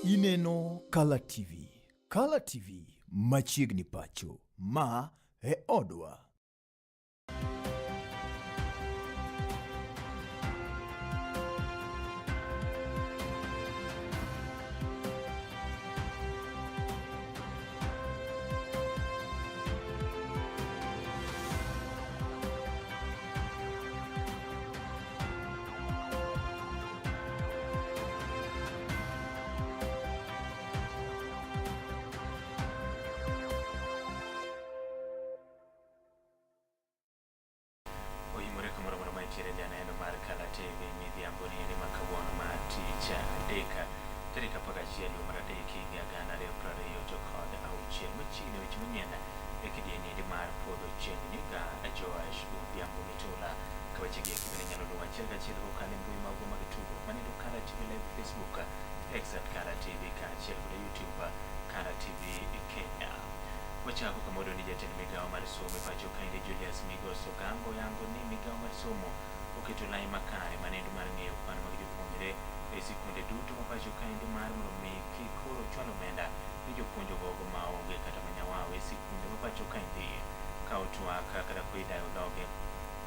Ineno Kala TV. Kala TV machiegni pacho. Ma e odwa. Oimore kamoro amora mantiere janeno mar Kala TV midhiambo ni endi ma kawuono mar tich adek tarik 11 dwe mar adek higa 2026 machiegni weche manyien e kidieny endi mar podho chieng' ni ga Joash Odhiambo Mitula. Ka weche gi eki bende inyalo luwo achiel kachiel kokalo e mbui magwa mag tudruok manindo Kala TV Live Facebook, X at Kala TV kaachiel kod YouTube Kala TV Kenya. Wachako kamodo ni jatend migawo mar somo e pacho kaendi Julius Migos Ogango yango ni migawo mar somo oketo lai makare manendo mar ng'eyo kwan mag jopuonjre e sikunde duto ma pacho kaendi mar mondo mi kik koro chwal omenda ni jopuonj ogogo maonge kata manyawawe e sikunde ma pacho kaendi. Ka otwak kata koidayo dhoge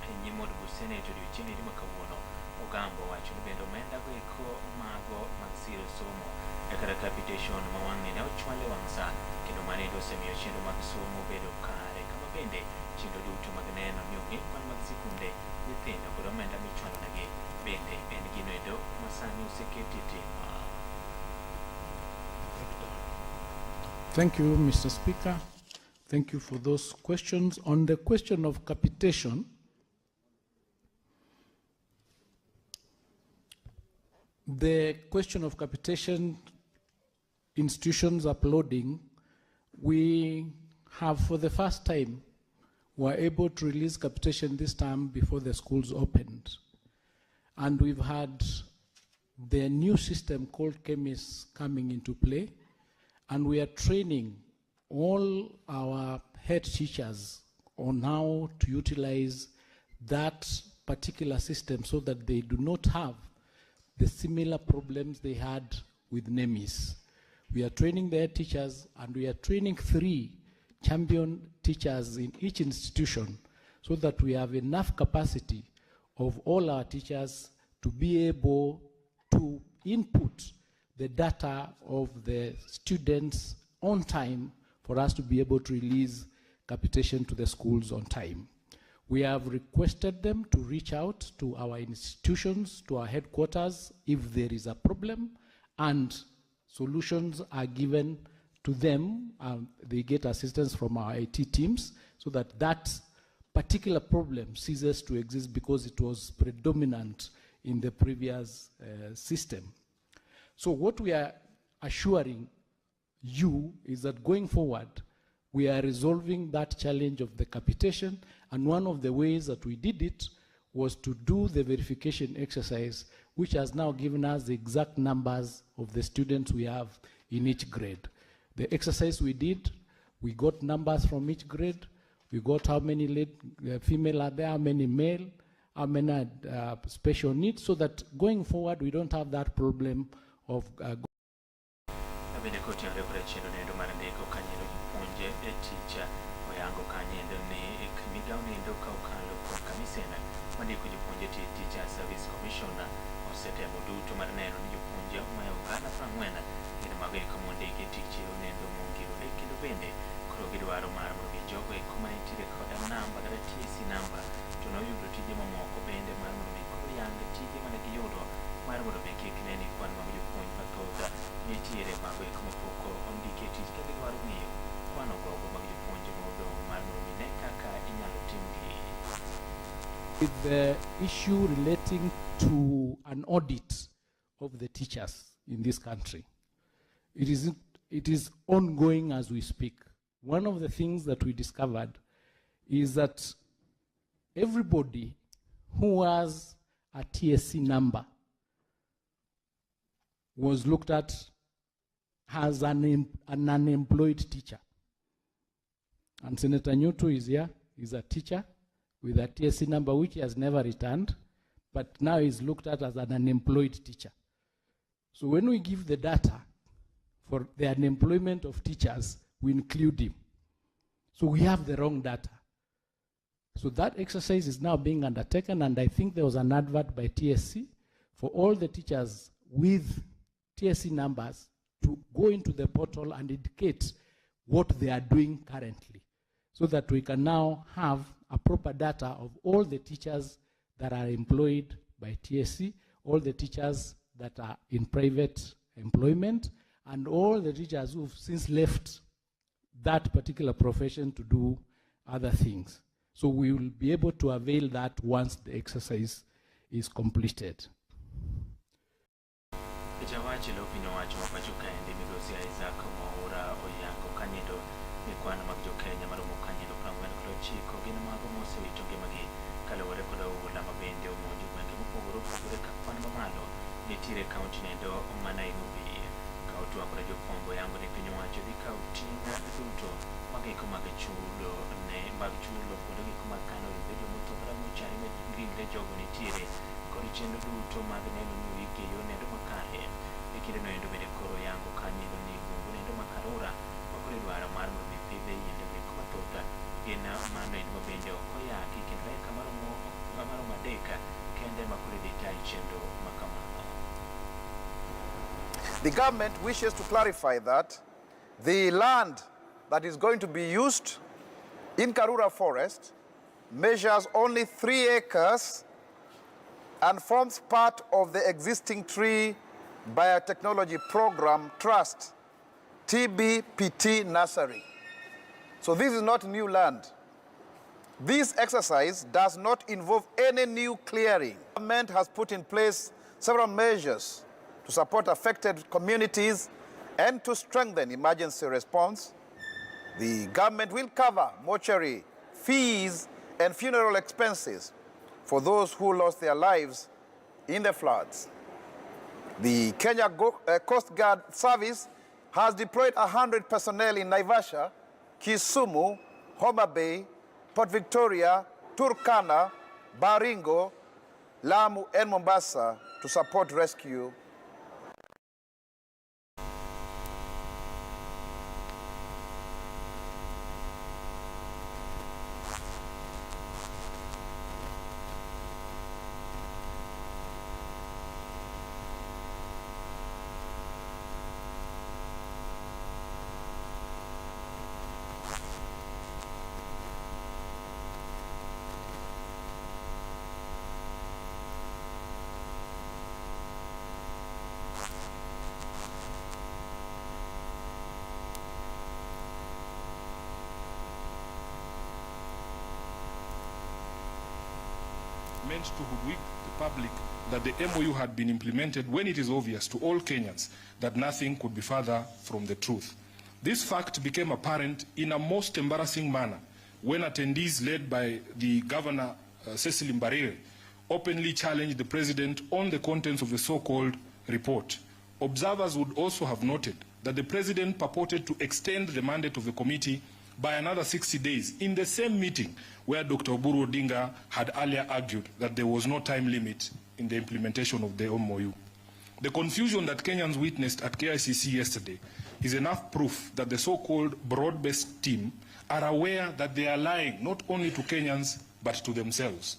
e nyim od buch senet odiochieng' eri ma kawuono, Ogambo owacho ni bende omenda go eko mago mag siro somo e kata capitation ma wang'ni ne ochwal e wang' sa kendo mano endo osemiyo chenro mag somo bedo kare kama bende chenro duto mag neno ni ong'e kwan mag sikunde, nyithindo kod omenda michwalo negi bende en gino endo ma sani oseketi e tim. Thank you, Mr. Speaker. Thank you for those questions. On the question of capitation, the question of capitation institutions uploading, we have for the first time were able to release capitation this time before the schools opened. And we've had the new system called KEMIS coming into play, and we are training all our head teachers on how to utilize that particular system so that they do not have the similar problems they had with NEMIS. We are training the head teachers, and we are training 3 champion teachers in each institution so that we have enough capacity of all our teachers to be able to input the data of the students on time for us to be able to release capitation to the schools on time. We have requested them to reach out to our institutions, to our headquarters, if there is a problem, and solutions are given to them. They get assistance from our IT teams so that that particular problem ceases to exist because it was predominant in the previous system. So what we are assuring you is that going forward, we are resolving that challenge of the capitation, and one of the ways that we did it was to do the verification exercise, which has now given us the exact numbers of the students we have in each grade. The exercise we did, we got numbers from each grade, we got how many female are there, how many male, how many special needs, so that going forward we don't have that problem of... Bende kotenore kod chenro nendo mar ndiko kanyendo jopuonje e tich oyango kanyendo ni migawo nendo ka okalo kuom kamisen mandiko jopuonje e tich Teacher Service Commission osetemo duto mar neno ni jopuonje mohewo gana 40 gin mago eko mondiki e tich nendo mongirore kendo bende koro gidwaro mar mondo mi jogo eko manitiere koda namba kata TSC namba to noyudo tije mamoko bende mar mondo mi koro yang tije mane giyudo mar mondo mi kik ne ni kwan mag jopuonj mathoth nitiere mago eko mapok ondiki e tich ka gidwaro ng'eyo kwan ogogo mag jopuonj modong' mar mondo mi ne kaka inyalo timgi. With the issue relating to an audit of the teachers in this country, it is ongoing as we speak. One of the things that we discovered is that everybody who has a TSC number was looked at as an unemployed teacher. And Senator Nyutu is here, he's a teacher with a TSC number which he has never returned, but now he's looked at as an unemployed teacher. So when we give the data, for the unemployment of teachers, we include him. So we have the wrong data. So that exercise is now being undertaken, and I think there was an advert by TSC for all the teachers with TSC numbers to go into the portal and indicate what they are doing currently, so that we can now have a proper data of all the teachers that are employed by TSC, all the teachers that are in private employment, and all the teachers who've since left that particular profession to do other things. So we will be able to avail that once the exercise is completed. Jawach lo piny owacho ma pacho kaendi migosi Isaac Mwaura oyango kanyendo ni kwan mag jokenya maromo kanyendo 49 gin mago mosewito ngimagi kaluwore kod oula ma bende omonjo gwenge mopogore opogore ka kwan mamalo nitiere e kaunti nendo ma Nairobi. Ka otwak kod jofwambo yango ni piny owacho dhi kawo ting' duto magiko mag chudo ne mag chulo kuonde giko mag kano ringre jomotho kata mochari ma ringre jogo nitiere kod chenro duto mag neno ni oike e yo nendo makare. E kindeno endo bende koro yango kanyendo ni bungu nendo ma Karura ma koro idwaro mar mondo mi pidhe yiende go mathoth gin mano endo ma bende ok oyaki kendo eka maromo 3 kende ma koro idhi ta e chenro ma kamano. The government wishes to clarify that the land that is going to be used in Karura Forest measures only 3 acres and forms part of the existing Tree Biotechnology Program Trust, TBPT Nursery. So this is not new land. This exercise does not involve any new clearing. The government has put in place several measures to support affected communities and to strengthen emergency response. The government will cover mortuary fees and funeral expenses for those who lost their lives in the floods. The Kenya Coast Guard Service has deployed 100 personnel in Naivasha, Kisumu, Homa Bay, Port Victoria, Turkana, Baringo, Lamu, and Mombasa to support rescue. Meant to hoodwink the public that the MOU had been implemented when it is obvious to all Kenyans that nothing could be further from the truth. This fact became apparent in a most embarrassing manner when attendees led by the governor, Cecily Mbarire, openly challenged the president on the contents of the so-called report. Observers would also have noted that the president purported to extend the mandate of the committee by another 60 days in the same meeting where Dr. Oburu Odinga had earlier argued that there was no time limit in the implementation of the MOU. The confusion that Kenyans witnessed at KICC yesterday is enough proof that the so-called broad-based team are aware that they are lying not only to Kenyans but to themselves.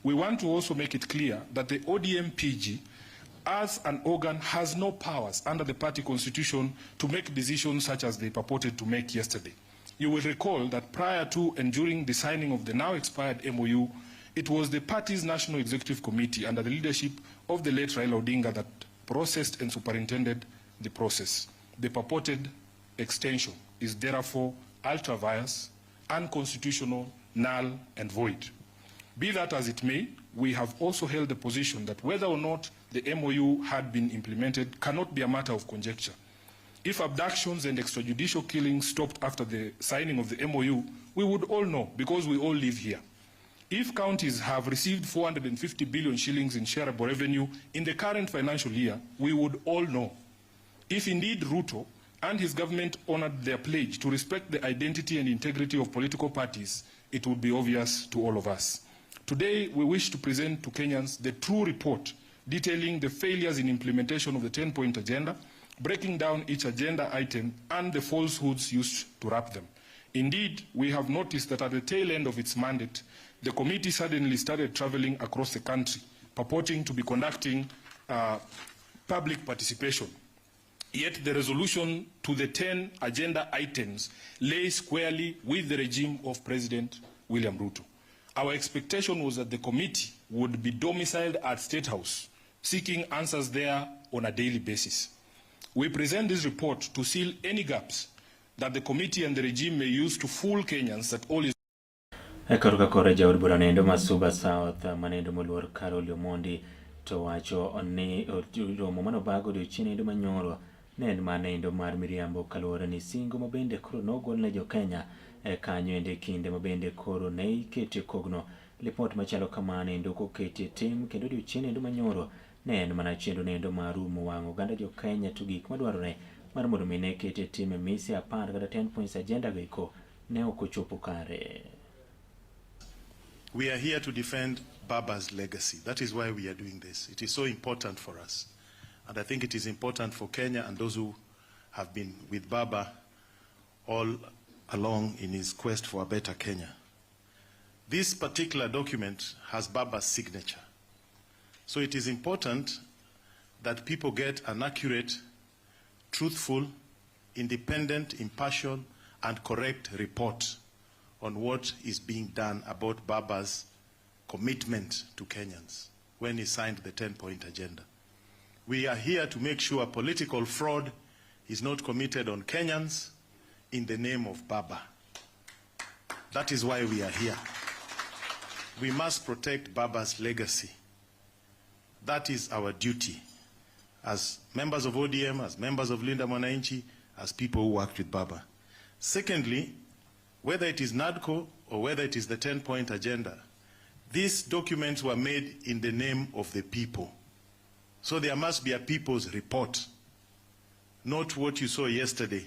We want to also make it clear that the ODM PG as an organ has no powers under the party constitution to make decisions such as they purported to make yesterday. You will recall that prior to and during the signing of the now expired MOU, it was the party's National Executive Committee under the leadership of the late Raila Odinga that processed and superintended the process. The purported extension is therefore ultra vires, unconstitutional, null and void. Be that as it may, we have also held the position that whether or not the MOU had been implemented cannot be a matter of conjecture. If abductions and extrajudicial killings stopped after the signing of the MOU, we would all know because we all live here. If counties have received 450 billion shillings in shareable revenue in the current financial year, we would all know. If indeed Ruto and his government honored their pledge to respect the identity and integrity of political parties, it would be obvious to all of us. Today, we wish to present to Kenyans the true report detailing the failures in implementation of the 10-point agenda breaking down each agenda item and the falsehoods used to wrap them. Indeed, we have noticed that at the tail end of its mandate, the committee suddenly started traveling across the country, purporting to be conducting public participation. Yet the resolution to the 10 agenda items lay squarely with the regime of President William Ruto. Our expectation was that the committee would be domiciled at State House, seeking answers there on a daily basis. We present this report to seal any gaps that the committee and the regime may use to fool Kenyans that all is Korka kore jaod bura noendo ma Suba South manendo moluor Carol Omondi to wacho ni romo manobago odiochieng' endo manyoro ne en mana endo mar miriambo kaluwore ni singo mabende koro nogol ne jokenya e kanyo endo e kinde mabende koro ne ikete kogno lipot machalo kamano endo koketi e tim kendo odiochieng' endo manyoro ne en mana chenro nendo mar umo wang' oganda jokenya to gik madwarore mar mondo mi ne kete tim e mise 10 kata 10 points agenda go eko ne ok ochopo kare. We are here to defend Baba's legacy. That is why we are doing this. It is so important for us. And I think it is important for Kenya and those who have been with Baba all along in his quest for a better Kenya. This particular document has Baba's signature. So it is important that people get an accurate, truthful, independent, impartial, and correct report on what is being done about Baba's commitment to Kenyans when he signed the 10-point agenda. We are here to make sure political fraud is not committed on Kenyans in the name of Baba. That is why we are here. We must protect Baba's legacy. That is our duty as members of ODM, as members of Linda Mwananchi, as people who worked with Baba. Secondly, whether it is NADCO or whether it is the 10-point agenda, these documents were made in the name of the people. So there must be a people's report, not what you saw yesterday,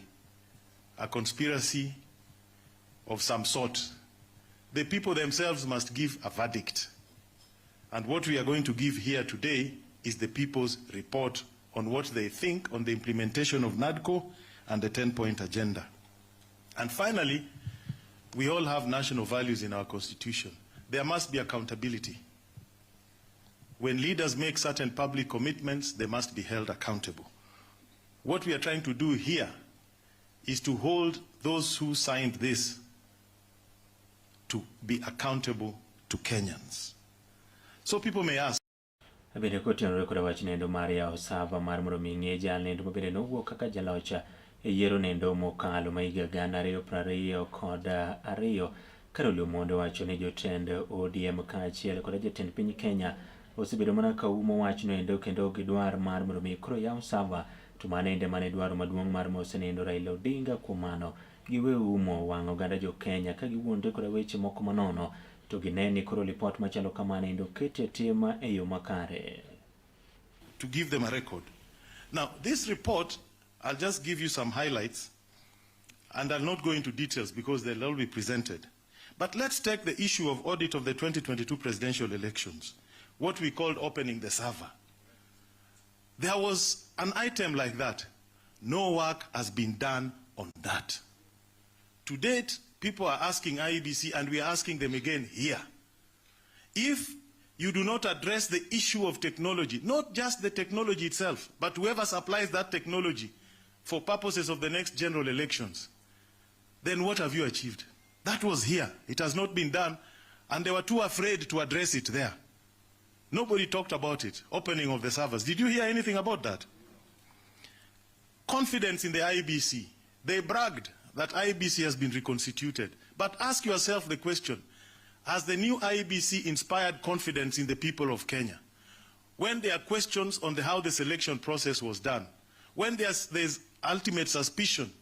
a conspiracy of some sort. The people themselves must give a verdict. And what we are going to give here today is the people's report on what they think on the implementation of NADCO and the 10-point agenda. And finally, we all have national values in our constitution. There must be accountability. When leaders make certain public commitments, they must be held accountable. What we are trying to do here is to hold those who signed this to be accountable to Kenyans. So people may ask, Bende kotenore koda wach nendo mar yawo sava mar mondo mi ng'e jal nendo mabende nowuok kaka jaloch e yiero nendo mokalo ma higa 2022 Carol Omondi wacho ni jotend ODM kaachiel koda jatend piny Kenya osebedo mana ka umo wachno endo kendo gidwar mar mondo mi koro yaw sava to mano ende mane dwaro maduong' mar mosenendo Raila Odinga. Kuom mano giwe umo wang' oganda jo Kenya ka giwuondre koda weche moko manono to gine ni koro lipot machalo kamano endo oketi e tim e yo makare. To give them a record. Now, this report, I'll just give you some highlights, and I'll not go into details because they'll all be presented. But let's take the issue of audit of the 2022 presidential elections, what we called opening the server. There was an item like that. No work has been done on that. To date, people are asking IEBC, and we are asking them again here. If you do not address the issue of technology, not just the technology itself, but whoever supplies that technology for purposes of the next general elections, then what have you achieved? That was here. It has not been done, and they were too afraid to address it there. Nobody talked about it, opening of the servers. Did you hear anything about that? Confidence in the IEBC. They bragged that IEBC has been reconstituted. But ask yourself the question, has the new IEBC inspired confidence in the people of Kenya? When there are questions on how the selection process was done, when there's ultimate suspicion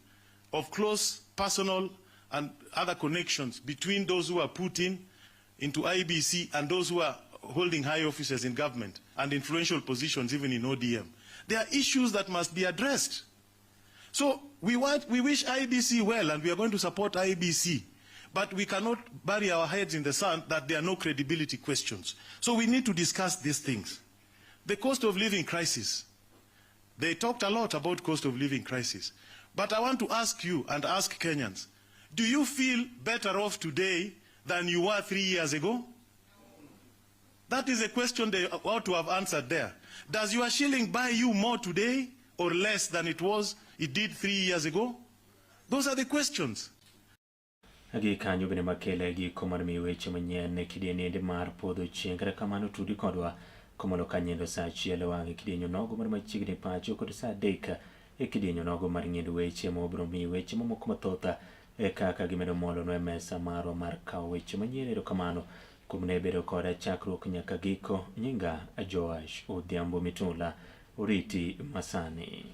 of close personal and other connections between those who are put into IEBC and those who are holding high offices in government and influential positions even in ODM. There are issues that must be addressed. So we wish IEBC well, and we are going to support IEBC, but we cannot bury our heads in the sand that there are no credibility questions. So we need to discuss these things. The cost of living crisis. They talked a lot about cost of living crisis. But I want to ask you and ask Kenyans, do you feel better off today than you were 3 years ago? That is a question they ought to have answered there. Does your shilling buy you more today or less than it did 3 years ago? Those are the questions. Gi kanyo bende makele giko mar miyo weche manyien e kidieny mar podho chieng'. Kata kamano, tudi kodwa komalo kanyendo saa 1 e wang'e kidieny onogo mar machiegni pacho kod saa 3 e kidieny onogo mar ng'endo weche mobiro miyi weche mamoko mathoth e kaka gimedo molonwa e mesa marwa mar kawo weche manyien. Erokamano kuom ne bedo koda chakruok nyaka giko. Nyinga Joash Odhiambo Mitula, oriti masani.